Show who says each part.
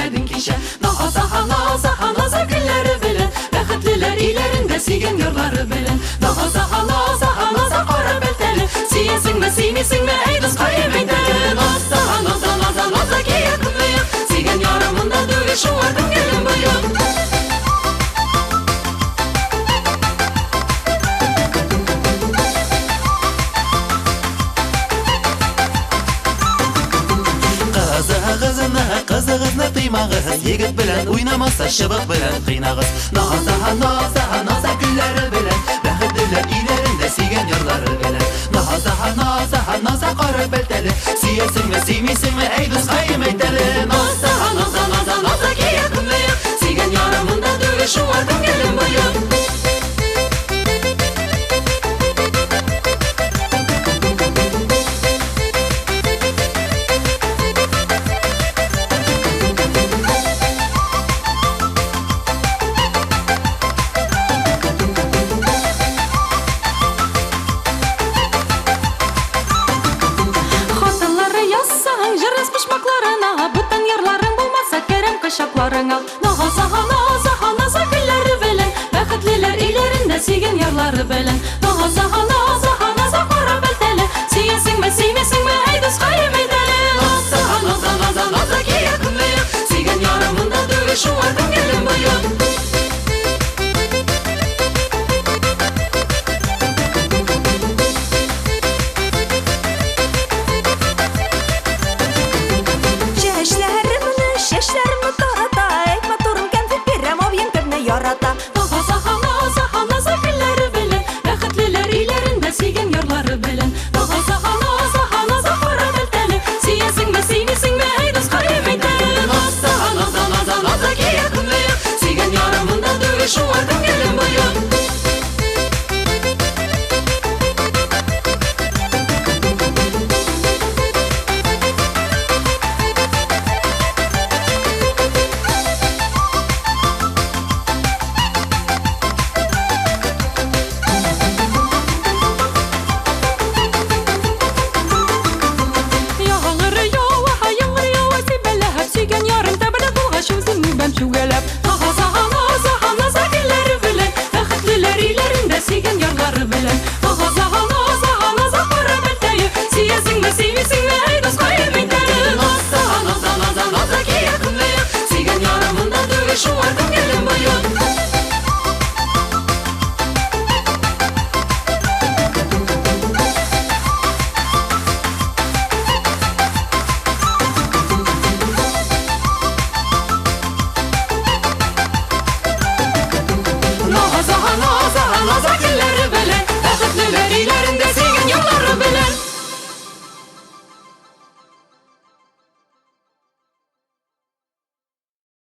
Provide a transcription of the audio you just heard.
Speaker 1: Килмәдең кичә. Наза, Наза, Наза гөлләре белән, бәхетлеләр өйләрендә сөйгән ярлары белән. Наза, Наза, Наза кара бәлтәле, сөясеңме, сөймисеңме, әй дускаем, әйт әле. Наза, Наза, Наза, Наза кия көнмәек, сөйгән ярым монда түгел, шуңа күңелем боек.
Speaker 2: Кызыгызны, кызыгызны тыймагыз, егет белән уйнамаса, чыбык белән кыйнагыз. Наза, Наза, Наза гөлләре белән, бәхетлеләр өйләрендә сөйгән ярлары белән. Наза, Наза, Наза кара бәлтәле, сөясеңме, сөймисеңме, әй дускаем, әйт әле.
Speaker 1: Наза, Наза, Наза, Наза кия көнмәек, сөйгән ярым монда түгел, шуңа күңелем боек. Хатынлары язсаң, җыр почмакларына, бүтән ярларың булмаса, керем кочакларыңа. Наза, Наза, Наза гөлләре белән, бәхетлеләр өйләрендә сөйгән ярлары белән. Наза, Наза, Наза кара бәлтәле, сөясеңме, сөймисеңме, әй дускаем, әйт әле. Наза, Наза, Наза, Наза кия көнмәек, сөйгән ярым монда түгел, шуңа күңелем